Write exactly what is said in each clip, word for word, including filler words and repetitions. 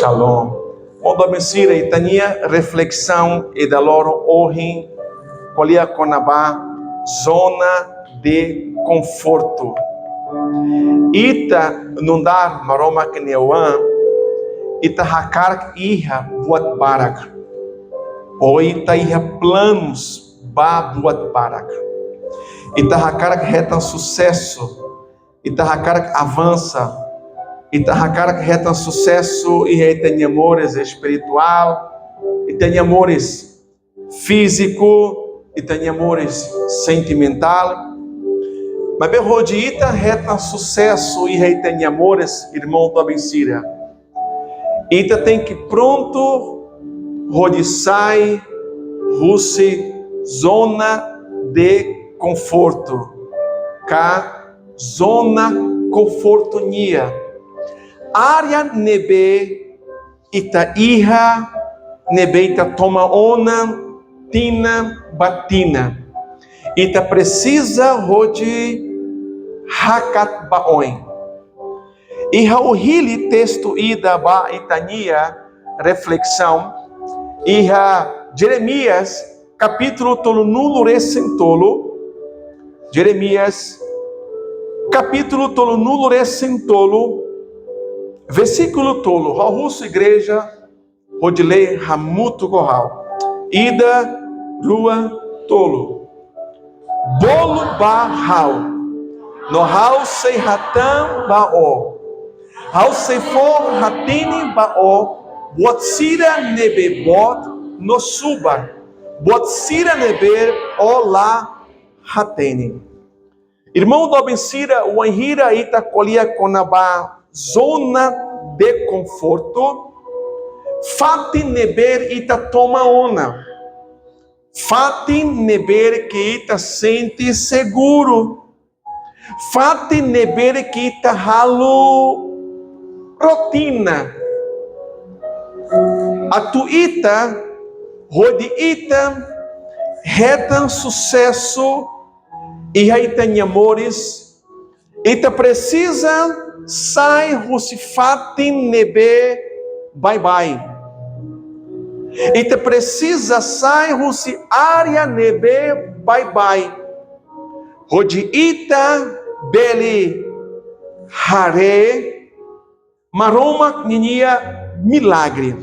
Shalom. Irmaun doben sira, ita-nia reflesaun ida loron ohin ko'alia kona-ba zona de konfortu. Ita nu'udar Maromak nia oan, ita hakarak iha buat barak. Ou ita iha planus ba buat barak. Ita hakarak hetan susesu, ita hakarak avansa, ita hakarak hetan susesu iha ita-nia moris espirituál, ita-nia moris fíziku, ita-nia moris sentimentál. Maibé hodi ita hetan susesu iha ita-nia moris, irmaun doben sira, ita tenke prontu hodi sai husi zona de konfortu, ka zona konfortu nian. Área ne'ebé ita iha, ne'ebé ita toman ona tinan ba tinan. Ita presiza hodi hakat ba oin. I ha'u hili testu ida ba ita-nia reflesaun iha Jeremias kapítulu tolunulu-resin-tolu. Jeremias kapítulu tolunulu-resin-tolu, versíkulu tolu. Ha'u husu igreja hodi lee hamutuk ho ha'u. Ida, rua, tolu. Bolu ba ha'u, no ha'u sei hatán ba ó. Ha'u sei fó-hatene ba ó buat sira ne'ebé boot no subar, buat sira ne'ebé ó la hatene. Irmaun doben sira, wainhira ita ko'alia kona-ba zona de konfortu, fatin ne'ebé ita toman ona, fatin ne'ebé ke ita sente seguru, fatin ne'ebé ke ita halo rotina. Atu ita, hodi ita hetan susesu iha ita-nia moris, ita presiza sai husi fatin ne'ebé baibain. Ita presiza sai husi área ne'ebé baibain, hodi ita bele haree Maromak ninia milagre.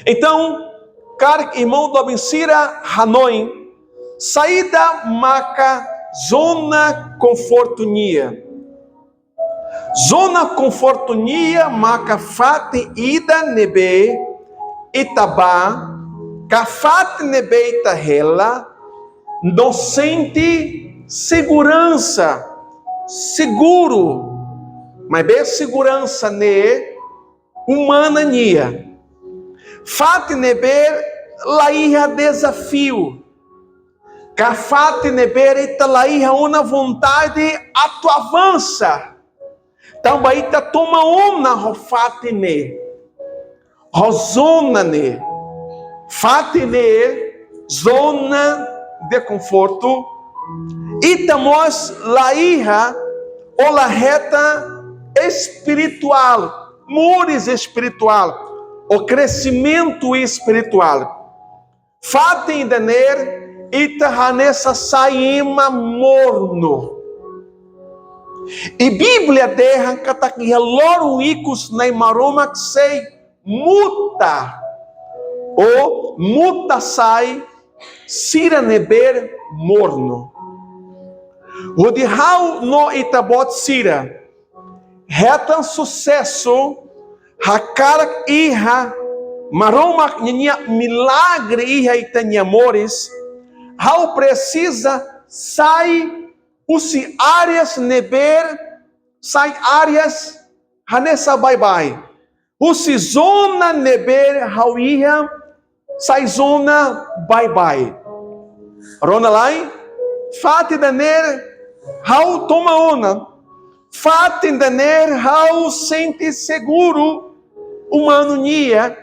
Entaun, karik irmaun doben sira hanoin, saida maka zona konfortu nian? Zona konfortu nian maka fatin ida ne'ebé ita bá, ka fatin ne'ebé ita hela, no sente seguransa, seguru, maibé seguransa ne'e umana nian. Fatin ne'ebé la iha dezafiu, ka fatin ne'ebé ita la iha ona vontade atu avansa. Tanba ita toman ona ho fatin ne'e, ho zona ne'e. Fatin ne'e, zona de konfortu. Ita mós la iha, ou la hetan espirituál, moris espirituál, ou kresimentu espirituál. Fatin ida-ne'e ita hanesan sai ema mornu. I Bíblia dehan katak iha loron ikus Nai Maromak sei muta, ou muta sai sira ne'ebé mornu. Hodi ha'u no ita-boot sira hetan susesu, hakarak iha Maromak ninia milagre iha ita-nia moris, ha'u presiza sai husi áreas ne'ebé, sai áreas hanesan baibain. Husi zona ne'ebé ha'u iha, sai zona baibain. Rona lai, fatin ida-ne'e ha'u toman ona, fatin ida-ne'e ha'u sente seguru umanu nian,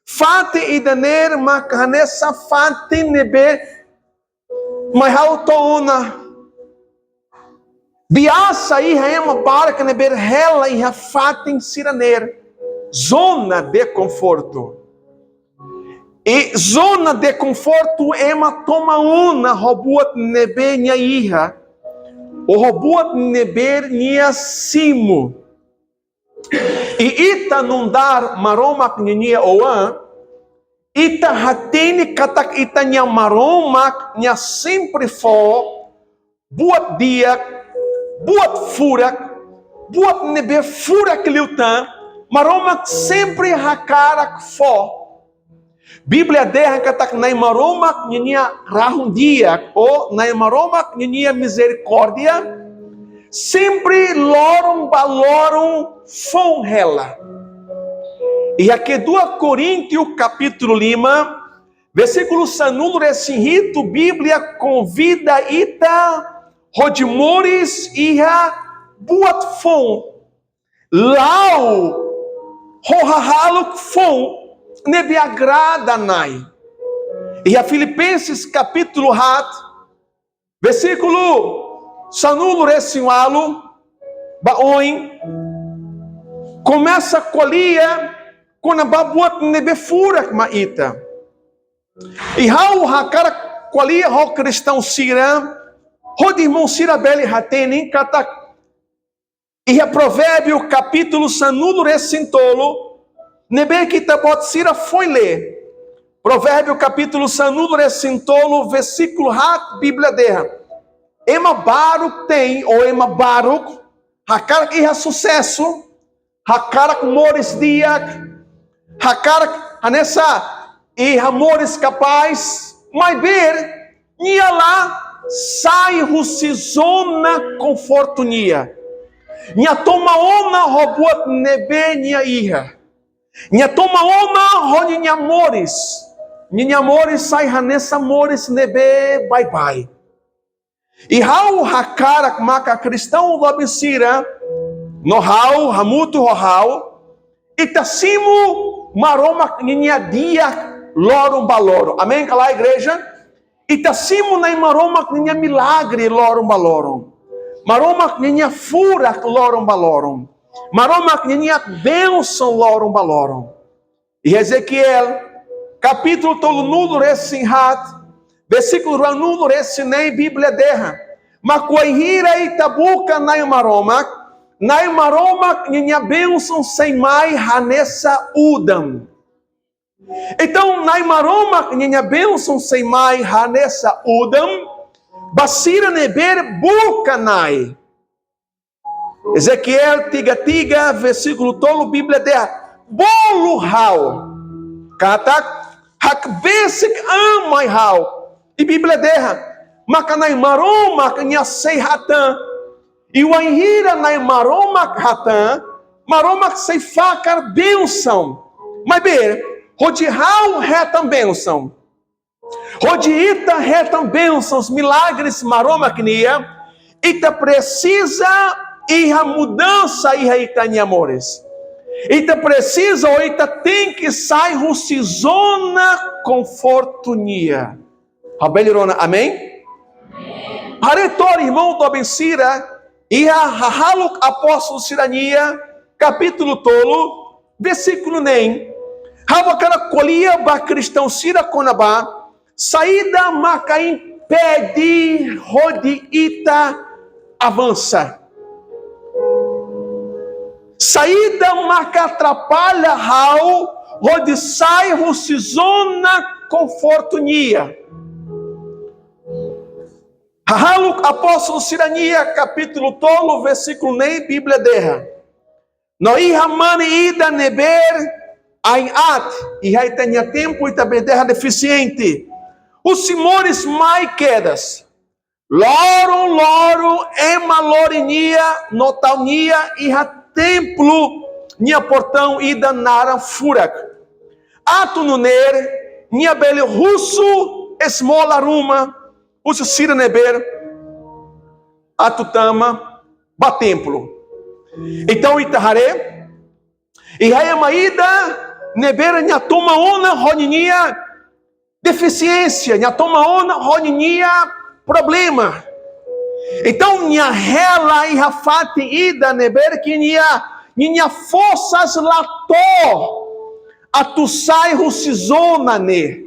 fatin ida-ne'e maka hanesan fatin ne'ebé mai ha'u to'o ona. Biasa iha ema barak ne'ebé hela iha fatin sira-ne'e. zona de konfortu. I zona de konfortu ema toma ona ho buat ne'ebé nia iha, ou ho buat ne'ebé nia simu. I ita nu'udar Maromak ninia oan, ita hatene katak ita-nia Maromak, nia sempre fó buat di'ak, buat furak, buat ne'ebé furak liután, Maromak sempre hakarak fó. Bíblia dehan katak Na'i Maromak ninia rahun-di'ak, ou Na'i Maromak ninia mizerikórdia, sempre loron ba loron foun hela. Iha kedua Koríntiu kapítulu lima, versíkulu sanulu-resin-hitu, Bíblia konvida ita hodi moris iha buat foun, la'o ho hahalok foun ne'ebé agrada Na'i. Iha Filipenses kapítulu haat, versíkulu sanulu-resin-ualu ba oin, komesa ko'alia kona-ba buat ne'ebé furak mai ita. I ha'u hakarak ko'alia ho kristaun sira, hodi irmaun sira bele hatene katak iha Provérbiu kapítulu sanulu-resin-tolu, ne'ebé ita-boot sira foin lee. Provérbiu kapítulu sanulu-resin-tolu, versíkulu haat, Bíblia dehan: ema baruk te'in, ou ema baruk hakarak iha susesu, hakarak moris di'ak, hakarak hanesan iha moris kapás, maibé nia la sai husi zona konfortu nian. Nia toma ona ho buat ne'ebé nia iha. Nia toma ona ho ninia moris. Ninia moris sai hanesan moris ne'ebé baibain. I ha'u hakarak maka kristaun doben sira, no ha'u, hamutuk ho ha'u, ita simu Maromak ninia di'ak loron ba loron. Amen ka lae, igreja? Ita simu Na'i Maromak ninia milagre loron ba loron. Maromak ninia furak loron ba loron. Maromak ninia bensaun loron ba loron. Iha Ezequiel kapítulu tolunulu-resin-haat, versíkulu ruanulu-resin-neen, Bíblia dehan: mak wainhira ita buka Na'i Maromak, Na'i Maromak ninia bensaun sei mai hanesan udan. Entaun, Na'i Maromak ninia bensaun sei mai hanesan udan ba sira ne'ebé buka Na'i. Ezequiel tiga tiga, versíkulu tolu, Bíblia dehan: bolu ha'u, katak hakbesik an mai ha'u. I Bíblia dehan maka Na'i Maromak nia sei hatán. I wainhira Na'i Maromak hatán, Maromak sei fakar bensaun. Maibé, hodi ha'u hetan bensaun, hodi ita hetan bensaun, milagres Maromak nian, ita presiza iha mudansa iha ita-nia moris. Ita presiza, ou ita tenke sai husi zona konfortu nian. Ha'u bele rona amen? Haree to'ok, irmaun doben sira, iha Hahalok Apóstolu sira-nian, kapítulu tolu, versíkulu neen. Ha'u hakarak ko'alia ba kristaun sira kona-ba saida maka impede hodi ita avansa. Saida maka atrapalla ha'u hodi sai husi zona konfortu nian. Hahalok Apóstolu sira-nian, kapítulu tolu, versíkulu neen, Bíblia dehan: no iha mane ida ne'ebé ain aat, iha ita-nia tempu ita bele dehan defisiente, husi moris mai kedas. Loron-loron ema lori nia no tau nia iha templu nia portaun ida naran Furak. Atu nune'e nia bele husu esmola ruma, husu sira ne'ebé atu tama ba templu. Entaun, ita haree, iha ema ida ne'ebé nia toma ona ho ninia defisiénsia, nia toma ona ho ninia problema. Entaun, nia hela iha fatin ida ne'ebé ke nia ninia forsa la to'o atu sai husi zona ne'e.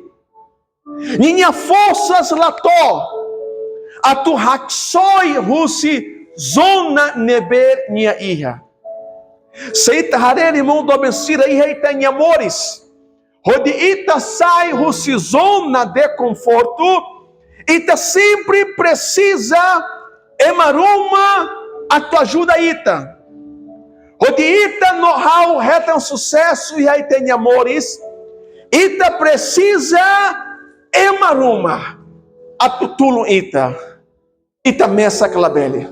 Ninia forsa la to'o atu haksoit husi zona ne'ebé nia iha. Se ita haree, irmaun doben sira, iha ita-nia moris, hodi ita sai husi zona de konfortu, ita sempre presiza ema ruma atu ajuda ita. Hodi ita no ha'u hetan susesu iha ita-nia moris, ita presiza ema ruma atu tulun ita. Ita mesak labele.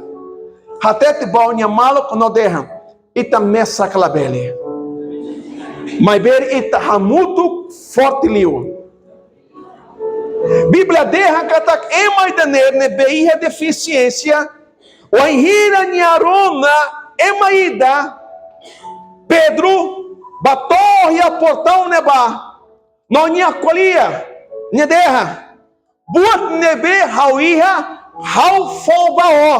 Hatete ba ó-nia maluk no dehan: ita mesak labele. Maibé ita hamutuk forte liu. Bíblia dehan katak ema ida-ne'e ne'ebé iha defisiénsia, wainhira nia rona ema ida, Pedro, bá to'o iha portaun ne'ebá, no nia ko'alia, nia dehan: buat ne'ebé ha'u iha, ha'u fó ba ó.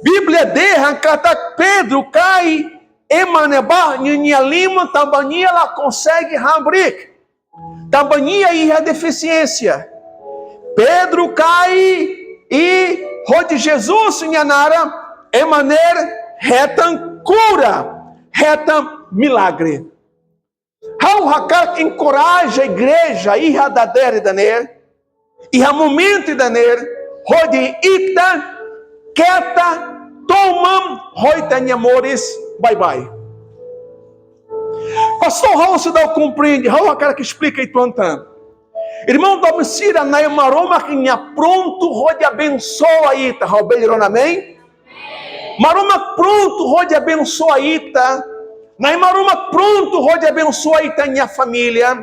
Bíblia dehan katak Pedro kaer ema ne'ebá ninia liman tanba nia la konsege hamriik, tanba nia iha defisiénsia. Pedro kaer i hodi Jesus nia naran, ema ne'e hetan kura, hetan milagre. Ha'u hakarak enkoraja igreja iha dadeer ida-ne'e, iha momentu ida-ne'e, hodi ita keta toman ho ita-nia moris baibain. Pastór, ha'u seidauk komprende, ha'u hakarak esplika uitoan tan. Irmaun doben sira, Na'i Maromak nia prontu hodi abensoa ita, ha'u bele rona amen? Maromak prontu hodi abensoa ita. Na'i Maromak prontu hodi abensoa ita-nia família.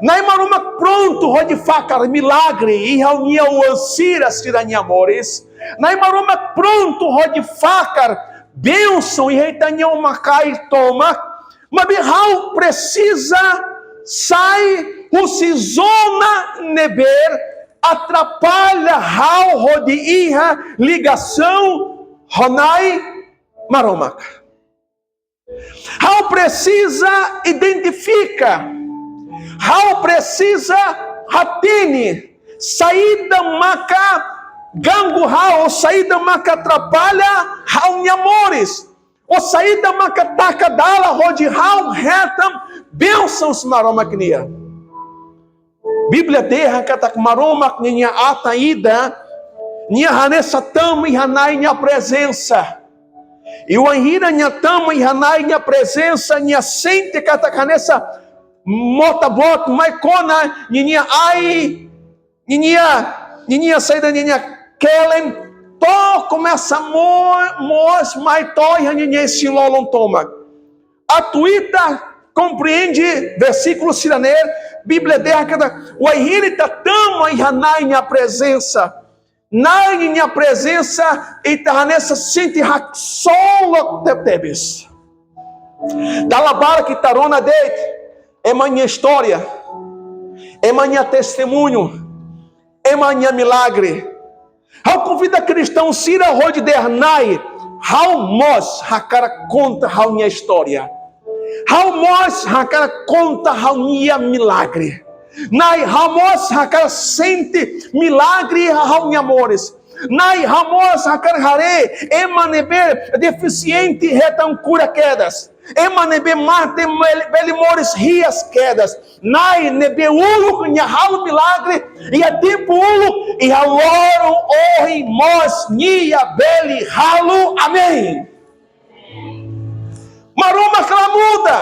Na'i Maromak prontu hodi fakar milagre iha ó-nia oan sira, sira-nia moris. Na'i Maromak prontu hodi fakar bensaun iha ita-nia umakain tomak. Maibé ha'u presiza sai husi zona ne'ebé atrapalla ha'u hodi iha ligasaun ho Na'i Maromak. Ha'u presiza identifika, ha'u presiza hatene saida maka ganggu ha'u, saida maka atrapalla ha'u-nia moris. Ou saida maka taka dalan hodi ha'u hetan bensaun husi Maromak nian. Bíblia dehan katak Maromak ninia atan ida, nia hanesan tama iha Na'i nia prezensa. I wainhira nia tama iha Na'i nia prezensa, nia sente katak hanesan mota boot mai kona ninia ain, ninia, ninia saida, ninia kelen, to'o komesa mo-, moos mai to'o iha ninia isin-lolon tomak. Atu ita komprende versíkulu sira-ne'e, Bíblia dehan katak wainhira ita tama iha Na'i nia prezensa, Na'i nia prezensa, ita hanesan sente haksolok tebetebes. Dala barak ita rona de'it ema nia istória, ema nia testemuñu, ema nia milagre. Ha'u konvida kristaun sira hodi dehan: Na'i, ha'u mós hakarak konta ha'u-nia istória. Ha'u mós hakarak konta ha'u-nia milagre. Na'i, ha'u mós hakarak sente milagre iha ha'u-nia moris. Na'i, ha'u mós hakarak haree ema ne'ebé defisiente hetan kura kedas. Ema ne'ebé mate bele, bele moris hi'as kedas. Na'i, ne'ebé uluk nia halo milagre iha tempu uluk, iha loron ohin mós nia bele halo. Amen. Maromak la muda.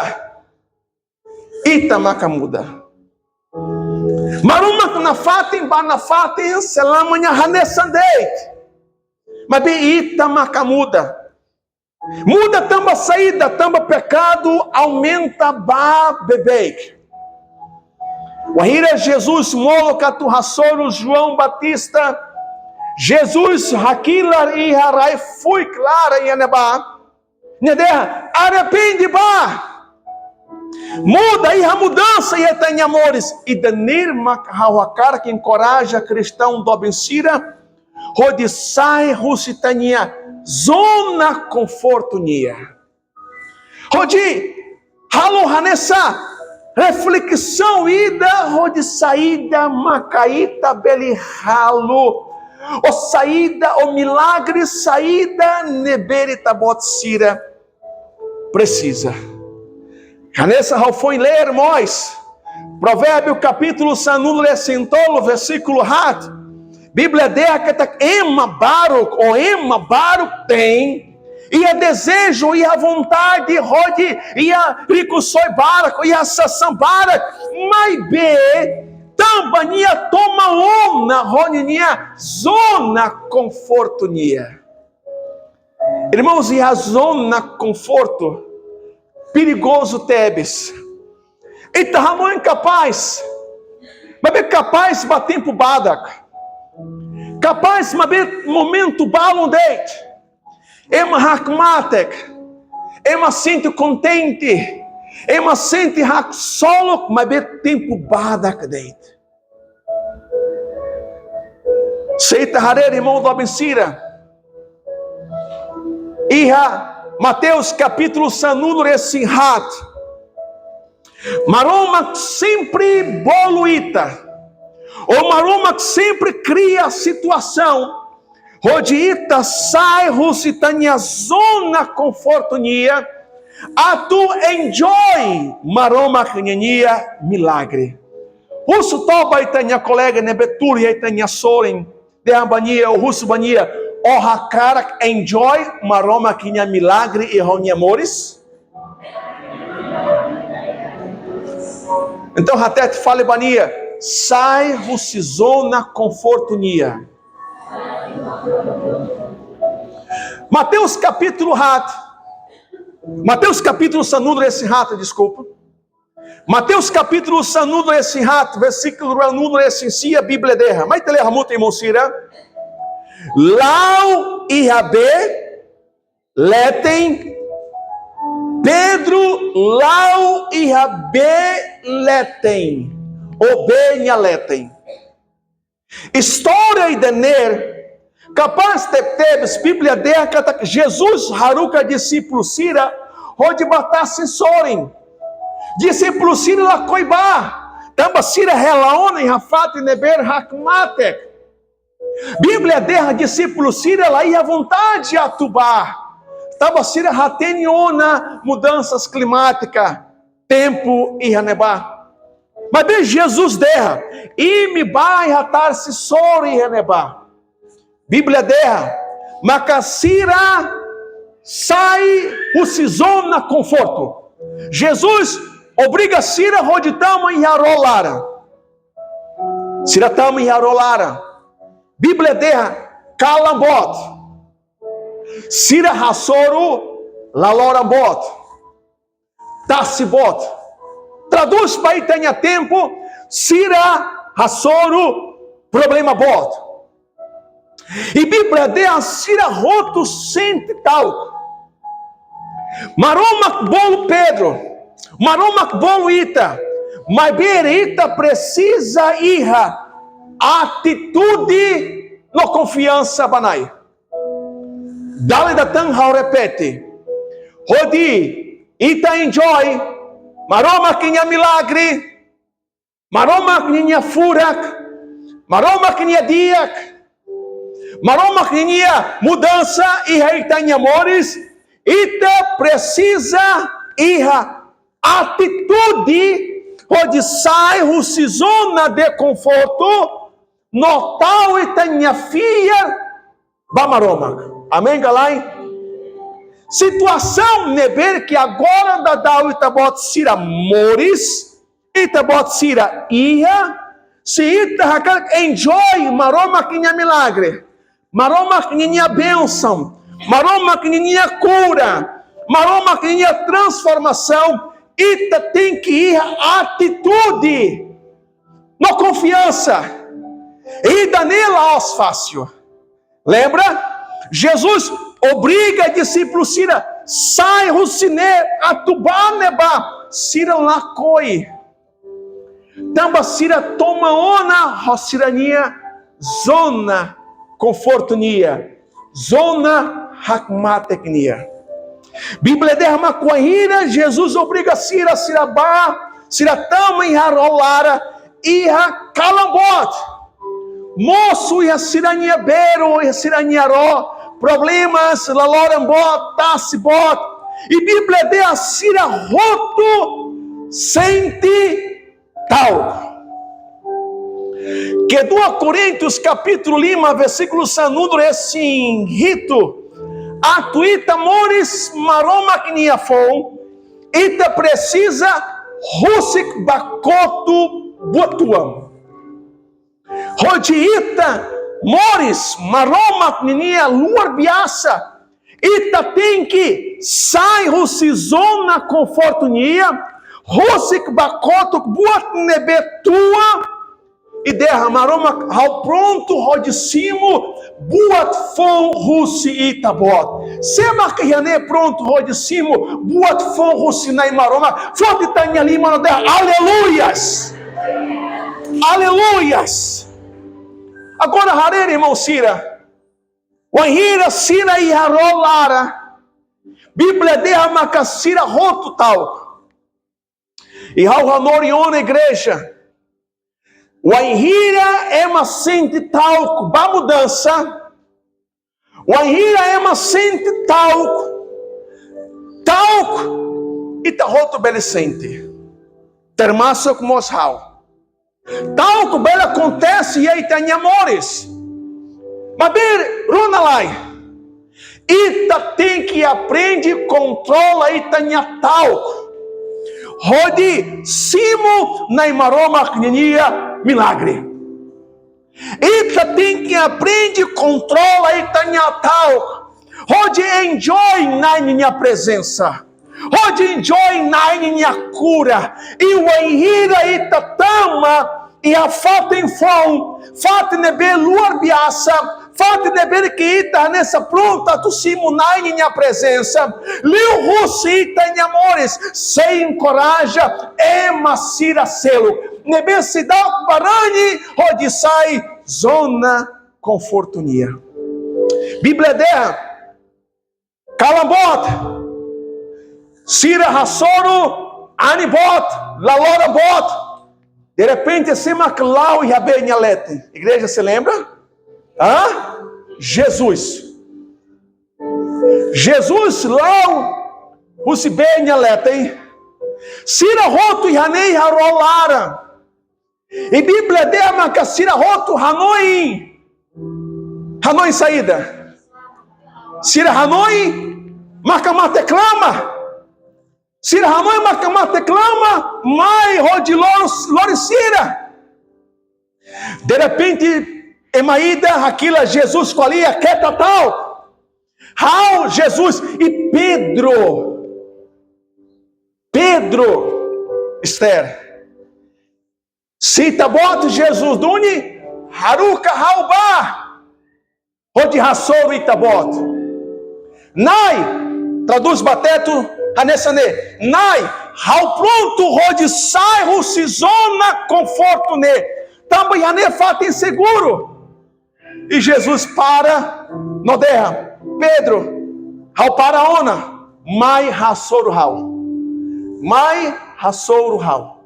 Ita maka muda. Maromak nafatin ba nafatin selamanya hanesan de'it. Maibé ita maka muda. Muda tanba saida? Tanba pekadu aumenta ba beibeik. Wainhira Jesus molok atu hasoru João Batista, Jesus hakilar iha rai-fuik laran iha ne'ebá. Nia dehan: arrepende bá. Muda, iha mudansa iha ita-nia moris. Ida-ne'e maka ha'u hakarak enkoraja kristaun doben sira hodi sai husi ita-nia zona konfortu nian. hodi halo hanesan reflesaun ida hodi saida maka ita bele halo, ou saida, ou milagre saida ne'ebé ita-boot sira presiza. Hanesan ha'u foin lee mós, Provérbiu kapítulu sanulu-resin-tolu, versíkulu haat. Bíblia dehan katak ema baruk, ou ema baruk tein iha dezeju, iha vontade hodi iha rikusoin barak, iha sasán barak, maibé tanba nia toman ona ho ninia zona konfortu nian. Irmãos, iha zona konfortu perigozu tebes. Ita hanoin kapás, maibé kapás ba tempu badak. Kapás maibé momentu balun de'it. Ema hakmatek, ema sente kontente, ema sente haksolok, maibé tempu badak de'it. Se ita haree, irmaun doben sira, iha Mateus kapítulu sanulu-resin-haat, Maromak sempre bolu ita, ou Maromak sempre kria situasaun hodi ita sai husi ita-nia zona konfortu nian, atu enjoy Maromak ninia milagre. Husu to'ok ba ita-nia kolega ne'ebé tuur iha ita-nia sorin, dehan ba nia, ou husu ba nia: "Ó hakarak enjoy Maromak ninia milagre iha ó-nia moris?" Entaun hatete fali ba nia: "Sai husi zona konfortu nian." Mateus kapítulu haat, Mateus kapítulu sanulu-resin-haat, deskulpa. Mateus kapítulu sanulu-resin-haat, versíkulu ruanulu-resin-sia, Bíblia dehan. Mai ita lee hamutuk, irmaun sira. La'o iha bee leten, Pedro la'o iha bee leten, ou bee nia leten. Istória ida-ne'e kapás tebetebes. Bíblia dehan katak Jesus haruka dixípulu sira hodi bá tasi sorin. Dixípulu sira lakohi bá, tanba sira hela ona iha fatin ne'ebé hakmatek. Bíblia dehan dixípulu sira la iha vontade atu bá, tanba sira hatene ona mudansa klimátika, tempu iha ne'ebá. Maibé Jesus dehan: "Imi bá iha tasi sorin iha ne'ebá." Bíblia dehan maka sira sai husi zona konfortu. Jesus obriga sira hodi tama iha ró laran. Sira tama iha ró laran. Bíblia dehan kalan boot. Sira hasoru laloran boot, tasi boot. Tradús ba ita-nia tempu, sira hasoru problema boot. I Bíblia dehan sira hotu sente ta'uk. Maromak bolu Pedro, Maromak bolu ita, maibé ita presiza iha atitude no konfiansa ba Na'i. Dala ida tan ha'u repete. Hodi ita enjoy Maromak ninia milagre, Maromak ninia furak, Maromak ninia di'ak, Maromak ninia mudansa iha ita-nia moris, ita presiza iha atitude hodi sai husi zona de konfortu, no tau ita-nia fiar ba Maromak. Amen ka lae? Situasaun ne'ebé ke agora daudaun ita-boot sira moris, ita-boot sira iha, se ita hakarak enjoy Maromak ninia milagre, Maromak ninia bensaun, Maromak ninia kura, Maromak ninia transformasaun, ita tenke iha atitude no konfiansa. Ida-ne'e la'ós fasil. Lembra? Jesus obriga dixípulu sira sai husi ne'e atu bá ne'ebá, sira lakohi. Tanba sira toman ona ho sira-nia zona konfortu nian, zona hakmatek nian. Bíblia dehan mak wainhira Jesus obriga sira, sira bá, sira tama iha ró laran, iha kalan boot. Mosu iha sira-nia berun, iha sira-nia ró, problemas, laloran boot, tasi boot. I Bíblia dehan sira hotu sente ta'uk. Kedua Korintus kapítulu lima, versíkulu sanulu-resin-hitu. Atu ita moris Maromak nia foun, ita presiza husik ba kotuk buat tuan. Hodi ita moris Maromak ninia luar biasa, ita tenke sai husi zona konfortu nian, husik ba kotuk buat ne'ebé tuan, i dehan: Maromak, ha'u prontu hodi simu buat foun husi Ita-Boot. Sé mak iha ne'e prontu hodi simu buat foun husi Na'i Maromak? Foti ita-nia liman no dehan: Aleluias! Aleluias! Agora haree, irmaun sira. Wainhira sira iha ró laran, Bíblia dehan maka sira hotu ta'uk. I ha'u hanorin ona, igreja. Wainhira ema sente ta'uk ba mudansa, wainhira ema sente ta'uk, ta'uk ita hotu bele sente. Termasuk mós ha'u. Ta'uk bele akontese iha ita-nia moris. Maibé rona lai. Ita tenke aprende kontrola ita-nia ta'uk, hodi simu Na'i Maromak ninia milagre. Ita tenke aprende kontrola ita-nia ta'uk, hodi enjoy Na'i ninia prezensa, hodi enjoy Na'i ninia kura. I wainhira ita tama iha fatin foun, fatin ne'ebé luar biasa, fatin ne'ebé ke ita hanesan prontu atu simu Na'i ninia prezensa, liuhusi ita-nia moris sei enkoraja ema sira seluk ne'ebé seidauk barani hodi sai zona konfortu nian. Bíblia dehan kalan boot, sira hasoru anin boot, laloran boot. Derrepente, sé mak la'o iha bee nia leten? Igreja, se lembra? Hã? Jesus. Jesus la'o husi bee nia leten. Sira hotu iha ne'e, iha ró laran. I Bíblia dehan maka sira hotu hanoin. Hanoin saida? Sira hanoin maka mate-klamar. Sira hanoin maka mate-klamar mai hodi lori, lori sira. Derrepente, ema ida hakilar Jesus ko'alia: Keta ta'uk. Ha'u Jesus. I Pedro. Pedro, Esther. Se Ita-Boot Jesus duni, haruka ha'u bá hodi hasoru Ita-Boot. Na'i, tradús ba Tetun hanesan ne'e: Na'i, ha'u prontu hodi sai husi zona konfortu ne'e. Tanba iha ne'e fatin seguru. I Jesus para no dehan: Pedro, ha'u para ona, mai hasoru ha'u. Mai hasoru ha'u.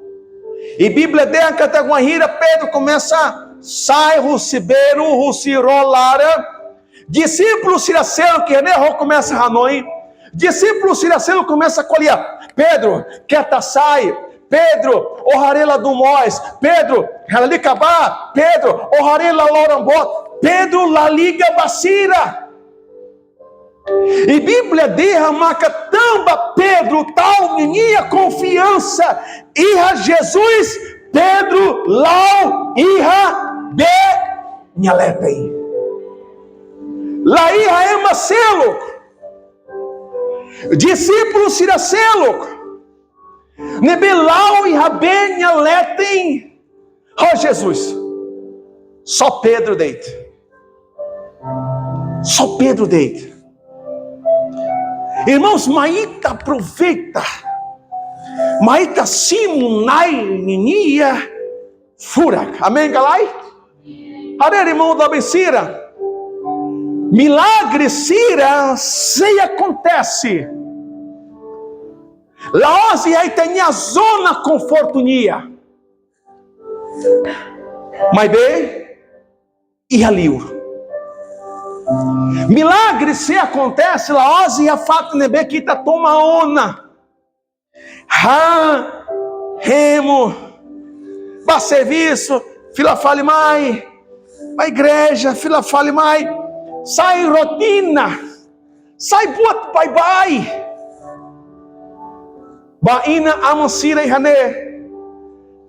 I Bíblia dehan katak wainhira Pedro komesa sai husi berun, husi ró laran, dixípulu sira seluk iha ne'e ho komesa hanoin. Dixípulu sira seluk komesa ko'alia: Pedro, keta sai. Pedro, ó haree ladún moos. Pedro, hela lalika bá. Pedro, ó haree laloran boot. Pedro la liga ba sira. I Bíblia dehan maka tanba Pedro tau ninia konfiansa iha Jesus, Pedro la'o iha bee nia leten. La iha ema seluk. Dixípulu sira seluk ne'ebé la'o iha bee nia leten ho Jesus. Só Pedro de'it. Só Pedro de'it. Irmãos, mai ita aproveita. Mai ita simu Na'i ninia furak. Amen ka lae? Haree, irmaun doben sira. Milagre sira sei akontese La'ós iha ita-nia zona konfortu nian. Maibé iha liur. Milagre sei akontese la'ós iha fatin ne'ebé ke ita toman ona. Han, hemu, bá servisu, fila fali mai, bá igreja, fila fali mai, sai rotina, sai buat baibain. Ba inan-aman sira iha ne'e,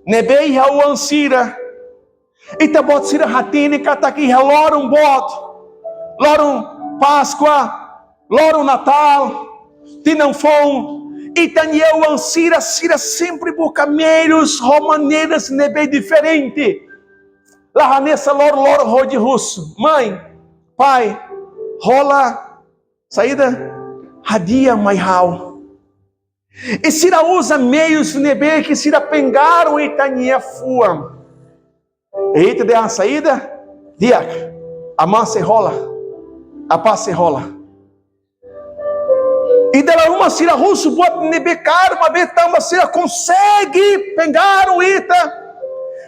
ne'ebé iha oan sira, ita-boot sira hatene katak iha loron boot, loron Páskua, loron Natál, tinan foun, ita-nia oan sira, sira sempre buka meius ho maneiras ne'ebé diferente. La hanesan loroloron hodi husu: Mãe, pai, hola saida? Hadi'a mai ha'u. I sira uza meius ne'ebé ke sira pengarun ita-nia fuan. I ita dehan saida? Di'ak, amá sei hola, apá sei hola. I dala ruma sira husu buat ne'ebé kaer, maibé tanba sira konsege pengarun ita,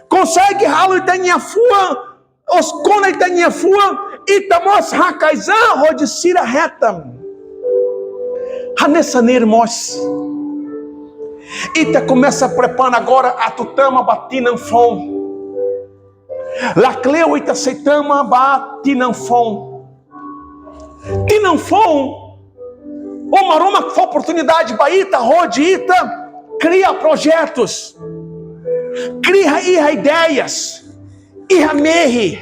konsege halo ita-nia fuan, oskona ita-nia fuan, ita mós haka'as an hodi sira hetan. Hanesan ne'e mós, ita komesa prepara agora atu tama ba tinan foun. Lakleur ita sei tama ba tinan foun. Tinan foun, Maromak fó oportunidade ba ita hodi ita kria projetus, kria iha ideias, iha mehi.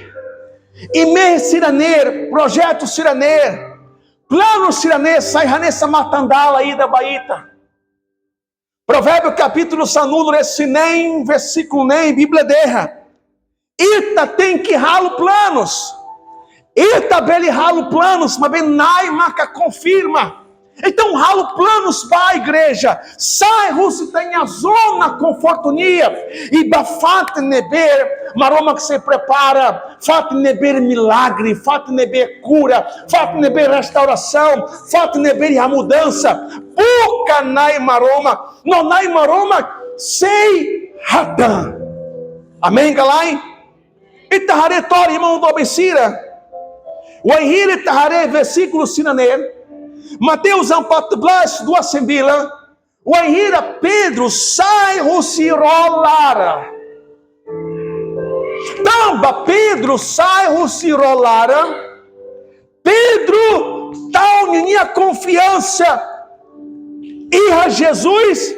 I mehi sira-ne'e, projetu sira-ne'e, planu sira-ne'e sai hanesan matan-dalan ida ba ita. Provérbiu kapítulu sanulu-resin-neen, versíkulu neen, Bíblia dehan: Ita tenke halo planus. Ita bele halo planus, maibé Na'i maka konfirma. Entaun, halo planus ba igreja. Sai husi ita-nia zona konfortu nian. I bá fatin ne'ebé Maromak sei prepara. Fatin ne'ebé milagre, fatin ne'ebé kura, fatin ne'ebé restaurasaun, fatin ne'ebé iha mudansa. Buka Na'i Maromak, no Na'i Maromak sei hatán. Amen ka lae? Ita haree to'ok, irmaun doben sira. Wainhira ita haree versíkulu sira-ne'e, Mateus empat belas dua sembilan, wainhira Pedro sai husi ró laran. Tanba Pedro sai husi ró laran, Pedro tau ninia konfiansa iha Jesus,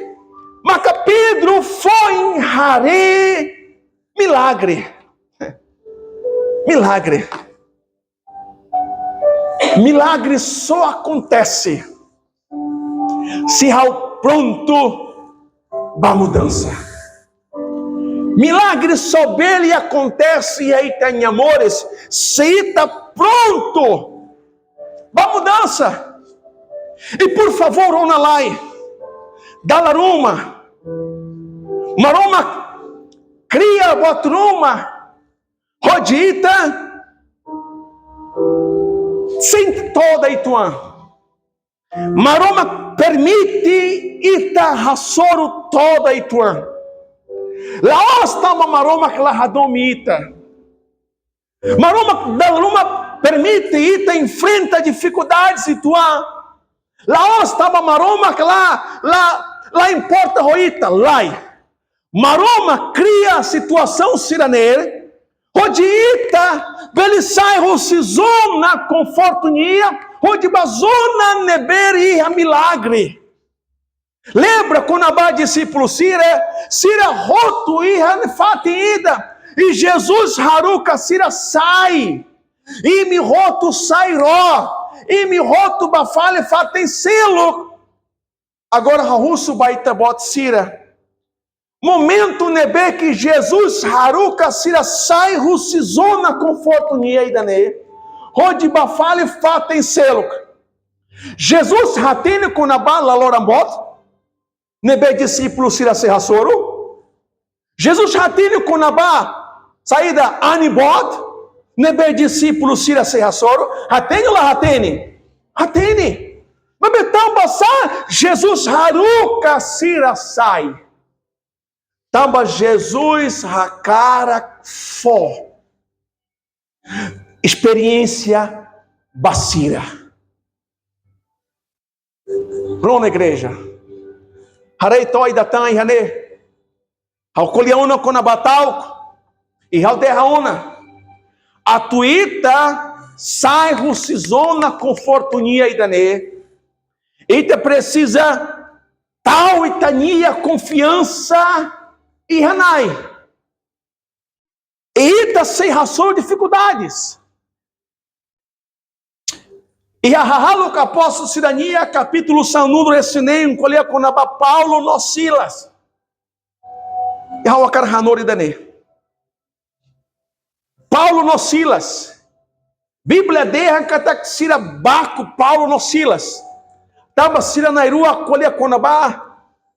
maka Pedro foin haree milagre. Milagre. Milagre só akontese se ha'u prontu ba mudansa. Milagre só bele akontese iha ita-nia moris se ita prontu ba mudansa. I por favór, ona lai. Dala ruma Maromak kria buat ruma hodi ita sente todan uitoan. Maromak permite ita hasoru todan uitoan. La'ós tanba Maromak la hadomi ita. Maromak dala ruma permite ita enfrenta difikuldades uitoan. La'ós tanba Maromak la, la, la importa ho ita, lae. Maromak kria situasaun sira-ne'e hodi ita bele sai husi zona konfortu nian, hodi bá zona ne'ebé iha milagre. Lembra kona-ba dixípulu sira, sira hotu iha fatin ida, i Jesus haruka sira sai. Imi hotu sai ró, imi hotu bá fali fatin seluk. Agora ha'u husu ba ita-boot sira. Momentu ne'ebé ke Jesus haruka sira sai husi zona konfortu nian ida-ne'e, hodi bá fali fatin seluk, Jesus hatene kona-ba laloran boot ne'ebé dixípulu sira sei hasoru? Jesus hatene kona-ba saida, anin boot ne'ebé dixípulu sira sei hasoru? Hatene ou la hatene? Hatene. Maibé tanba sá Jesus haruka sira sai? Tanba Jesus hakarak fó esperiénsia ba sira. Rona igreja. Haree to'o ida tan iha ne'e. Ha'u ko'alia ona kona-ba ta'uk. I ha'u dehan ona. Atu ita sai husi zona konfortu nian ida-ne'e. Ita presiza tau ita-nia konfiansa iha Na'i. I ita sei hasoru difikuldades. Iha Hahalok Apóstolu sira-nian kapítulu sanulu-resin-neen ko'alia kona-ba Paulo no Silas. I ha'u hakarak hanorin ida-ne'e. Paulo no Silas. Bíblia dehan katak sira baku Paulo no Silas. Tanba sira na'in-rua ko'alia kona-ba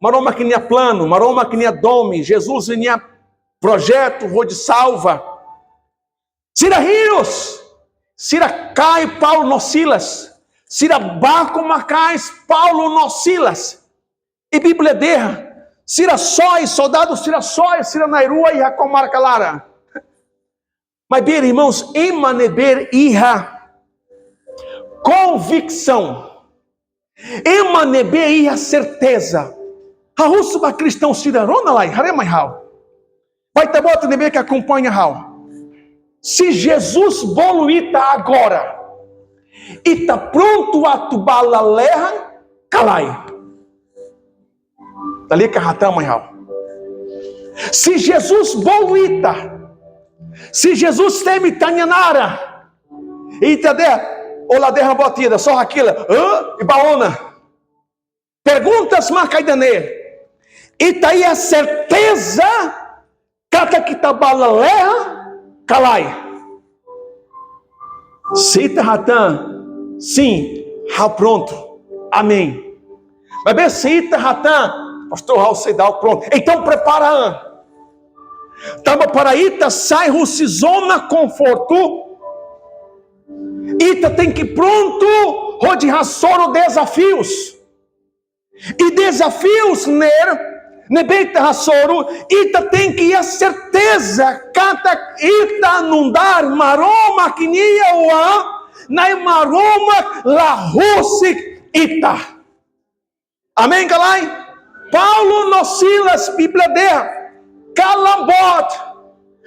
Maromak nia planu, Maromak nia domin, Jesus nia projetu hodi salva. Sira hirus, sira kaer Paulo no Silas, sira baku maka'as Paulo no Silas. I Bíblia dehan, sira soe, soldadu sira soe, sira na'in-rua iha komarka laran. Maibé, irmãos, ema ne'ebé iha konviksaun, ema ne'ebé iha serteza. Ha'u husu ba kristaun sira, rona lai, haree mai ha'u. Ba ita-boot ne'ebé ke akompaña ha'u. Se Jesus bolu ita agora, ita prontu atu ba lalehan ka lae? Lalika hatán mai ha'u. Se Jesus bolu ita, se Jesus temi ita-nia naran, ita dehan, ou la dehan buat ida, só hakilar, hã? I ba ona. Perguntas maka ida-ne'e. Ita iha serteza katak ita ba lalehan ka lae? Se ita hatán, sin, ha'u prontu. Amen. Maibé se ita hatán, pastór, ha'u seidauk prontu. Entaun prepara an. Tanba para ita sai husi zona konfortu, ita tenke prontu hodi hasoru dezafius. I dezafius ne'e, ne'ebé ita hasoru, ita tenke iha serteza katak ita nu'udar Maromak nia oan, Na'i Maromak la husik ita. Amen ka lae? Paulo no Silas, Bíblia dehan, kalan boot.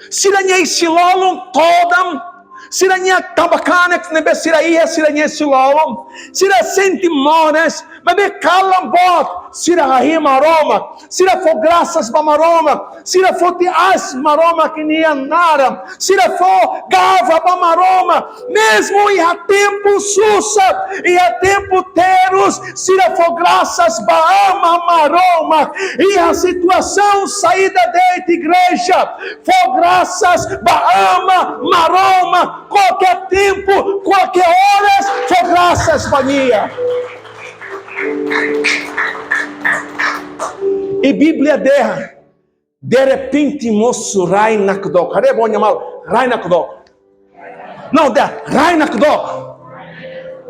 Sira-nia isin-lolon todan, sira-nia tanba kanek ne'ebé sira iha, sira-nia isin-lolon, sira sente moras, maibé kalan boot, sira hahi'i Maromak, sira fó grasas ba Maromak, sira foti aas Maromak nia naran, sira fó gaba ba Maromak, mezmu iha tempu susar, iha tempu terus, sira fó grasas ba Aman Maromak. Iha situasaun saida de'it, igreja, fó grasas ba Aman Maromak. Kualkér tempu, kualkér oras, fó grasas ba Nia. I Bíblia dehan, derrepente mosu rai-nakdoko. Haree ba ó-nia maluk, rai-nakdoko. Não, dehan, rai-nakdoko.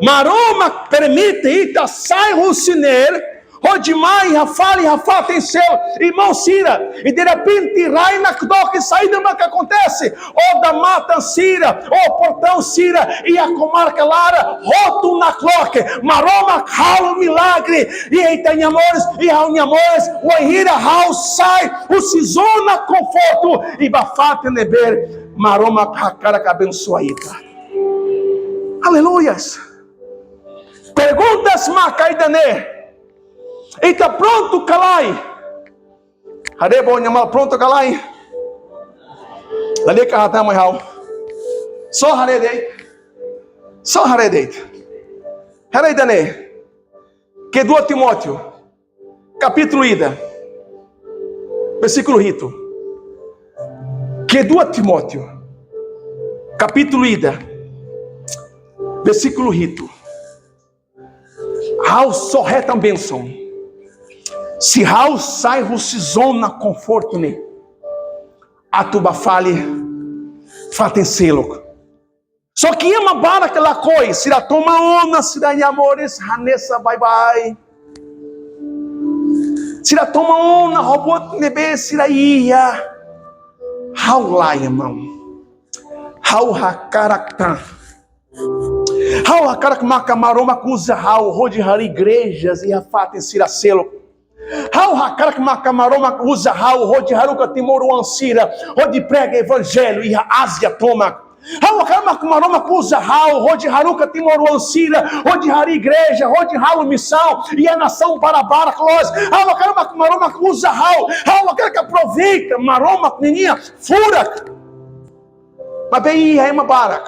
Maromak permite ita sai husi ne'e, hodi mai iha fali iha fatin seluk, irmaun sira, i derrepente rai-nakdoko, i saida maka akontese? Odamatan sira, ou portaun sira, iha komarka laran, hotu nakloke. Maromak halo milagre iha ita-nia moris, iha ha'u-nia moris, wainhira ha'u sai husi zona konfortu, i ba fatin ne'ebé Maromak hakarak abensoa ita. Aleluias. Perguntas maka ida-ne'e. Ita prontu ka lae? Haree ba ó-nia maluk, prontu ka lae? Lalika hatán mai ha'u. Só haree de'it. Só haree de'it. Haree ida-ne'e. Kedua Timóteo, kapítulu ida, versíkulu hitu. Kedua Timóteo, kapítulu ida, versíkulu hitu. Ha'u só hetan bensaun se ha'u sai husi zona konfortu ne'e, atu ba fali fatin seluk. Só ke ema barak lakohi, sira toman ona sira-nia moris hanesan baibain. Sira toman ona ho buat ne'ebé sira iha. Ha'u lae, irmaun. Ha'u hakarak tan. Ha'u hakarak maka Maromak uza ha'u hodi harii igreja iha fatin sira seluk. Ha'u hakarak maka Maromak uza ha'u hodi haruka timoroan sira, hodi prega evanjellu iha Ázia tomak. Ha'u hakarak maka Maromak uza ha'u hodi haruka timoroan sira, hodi harii igreja, hodi halo misaun iha nasaun barak-barak loos. Ha'u hakarak maka Maromak uza ha'u. Ha'u hakarak aproveita Maromak ninia furak. Maibé iha ema barak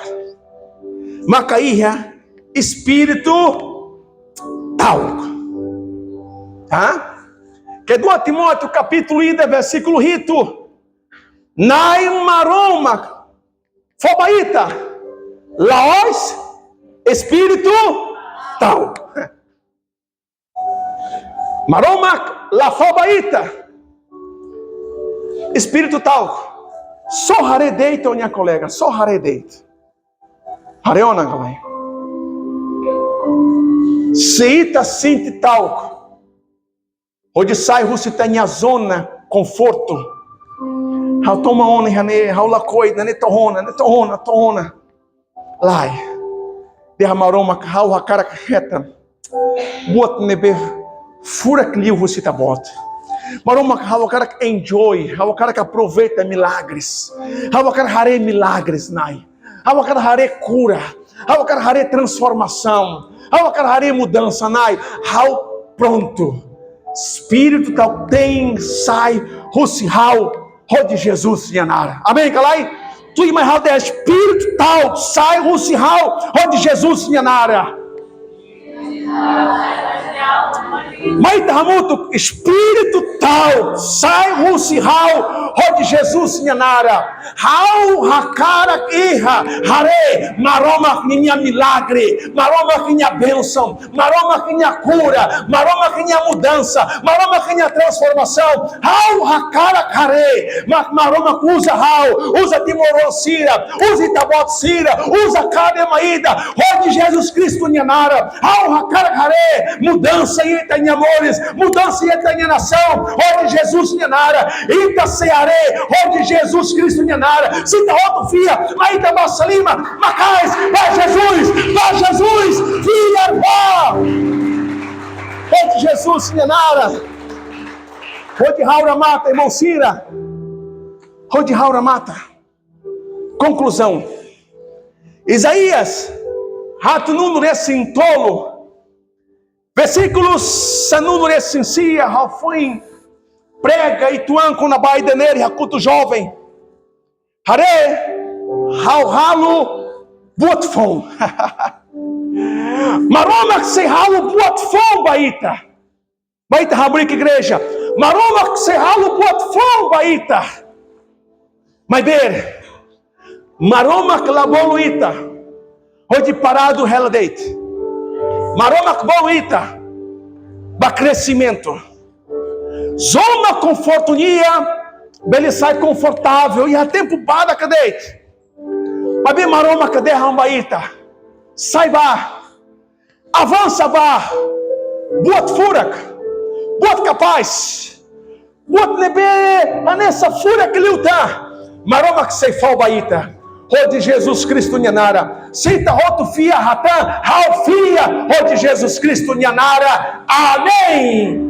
maka iha espíritu ta'uk. Ha? Kedua Timóteo kapítulu ida versíkulu hitu. Na'i Maromak fó ba ita la'ós espíritu ta'uk. Maromak la fó ba ita espíritu ta'uk. Só haree de'it, ó-nia kolega, só haree de'it. Haree ona ka lae? Se ita sente ta'uk hodi sai husi ita-nia zona konfortu. Ha'u toman ona iha ne'e, ha'u lakohi, ne'e to'o ona, ne'e to'o ona, to'o ona. Lae. Dehan Maromak, ha'u hakarak hetan buat ne'ebé furak liu husi Ita-Boot. Maromak, ha'u hakarak enjoy, ha'u hakarak aproveita milagres. Ha'u hakarak haree milagres, Na'i. Ha'u hakarak haree kura. Ha'u hakarak haree transformasaun. Ha'u hakarak haree mudansa, Na'i. Ha'u prontu. Espíritu ta'uk tenke sai husi ha'u hodi Jesus nia naran. Amen ka lae? Tuirmai ha'u dehan espíritu ta'uk sai husi ha'u hodi Jesus nia naran. Mai ita hamutuk, espíritu ta'uk sai husi ha'u hodi Jesus nia naran. Ha'u hakarak iha haree Maromak ninia milagre, Maromak ninia bensaun, Maromak ninia kura, Maromak ninia mudansa, Maromak ninia transformasaun. Ha'u hakarak haree, mak Maromak uza ha'u, uza timoroan sira, uza Ita-Boot sira, uza kada ema ida, hodi Jesus Kristu nia naran. Ha'u hakarak haree mudansa iha ita-nia moris, mudansa iha ita-nia nasaun, hodi Jesus nia naran. Ita sei haree, hodi Jesus Kristu nia naran. Se ita hotu fiar, mai ita basa liman, maka'as, ba Jesus, ba Jesus, fiar ba. Hodi Jesus nia naran. Hodi ha'u remata, irmaun sira. Hodi ha'u remata. Konkluzaun. Isaías haatnulu-resin-tolu, versíkulu sanulu-resin-sia, ha'u foin prega uitoan kona-ba ida-ne'e, hakutu joven. Haree, ha'u halo buat foun. Maromak sei halo buat foun ba ita. Ba ita hamriik igreja. Maromak sei halo buat foun ba ita. Maibé Maromak la bolu ita hodi paradu hela de'it. Maromak bolu ita ba kresimentu. Zona konfortu nian bele sai konfortavel iha tempu badak de'it. Maibé Maromak dehan ba ita: sai bá, avansa bá, buat furak, buat kapás, buat ne'ebé hanesan furak liután, Maromak sei fó ba ita hodi Jesus Kristu nia naran. Se ita hotu fiar hatán: ha'u fiar hodi Jesus Kristu nia naran. Amen.